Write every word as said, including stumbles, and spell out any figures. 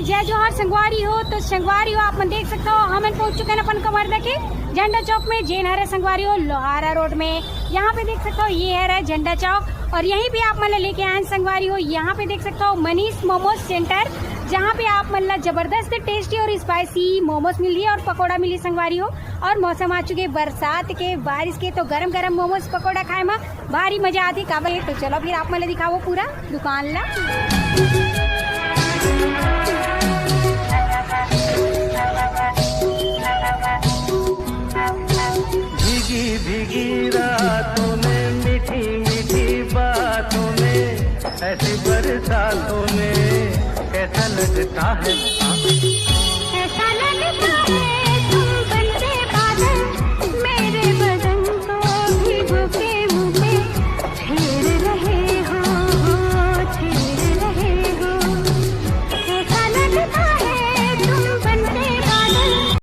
जय जोहार संगवारी हो। तो संगवारी हो, आप मन देख सकते हो, हमन पहुंच चुके हैं अपन कवर्धा के झंडा चौक में, जेन हरे संगवारी हो लोहारा रोड में। यहाँ पे देख सकते हो, ये हरे झंडा चौक, और यहीं पे आप मन ला लेके आए हैं संगवारी हो। यहाँ पे देख सकते हो मनीष मोमोज सेंटर, जहाँ पे आप मन ला जबरदस्त टेस्टी और स्पाइसी मोमोज मिलही और पकोड़ा मिलही संगवारी हो। और मौसम आ चुके बरसात के, बारिश के, तो गरम गरम मोमोज पकोड़ा खाए में भारी मजा आती। काबर? तो चलो फिर आप मन ला दिखाओ पूरा दुकान ला। भीगी भीगी रातों में, मीठी मीठी बातों में, ऐसी बरसातों में कैसा लगता है।